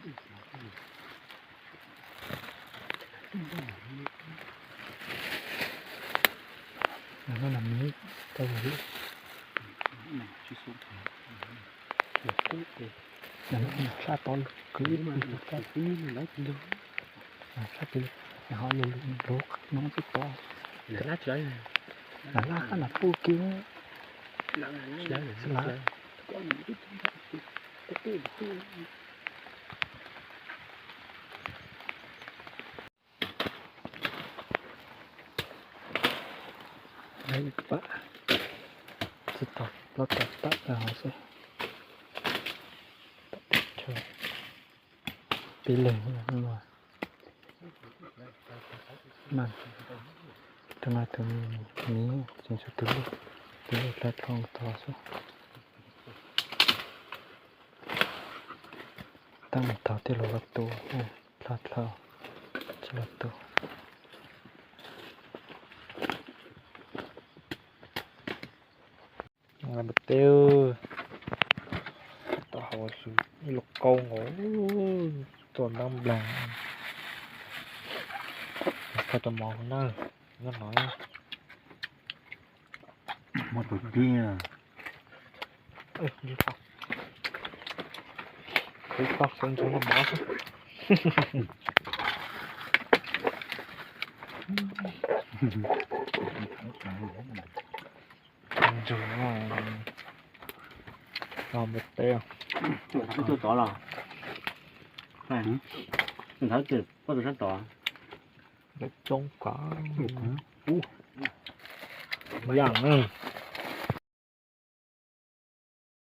Nws no nws miv tau li. Nws tshaj tau lug kwv ib tug tau. Nws tshaj tau, nws ho lug lug qhov no xwb tod. Nws laj qab nws puj kiag. Xwb lawm. Ib pam, tsis tau, plaub tawm pam tag hov xwb. Peb leeg no. Tus no tus miv, tseem tshuav tus loj, tus loj dlhau dlhau tod xwb. Tab mus thaum twg los los tu, dlhau dlhau, tsis los tu. Npua teb, tau hau xwb ib lub kaub nkaus, tuaj ntab nplaag. Kho cov mov na, nyob no. Mov tus dib. Kuv kho xwb ntxuag mov xwb. Ntxuag no npua teb. Tuaj tod los? Nthawv twg, koj tus sab tod? Coob kawg. Yam na.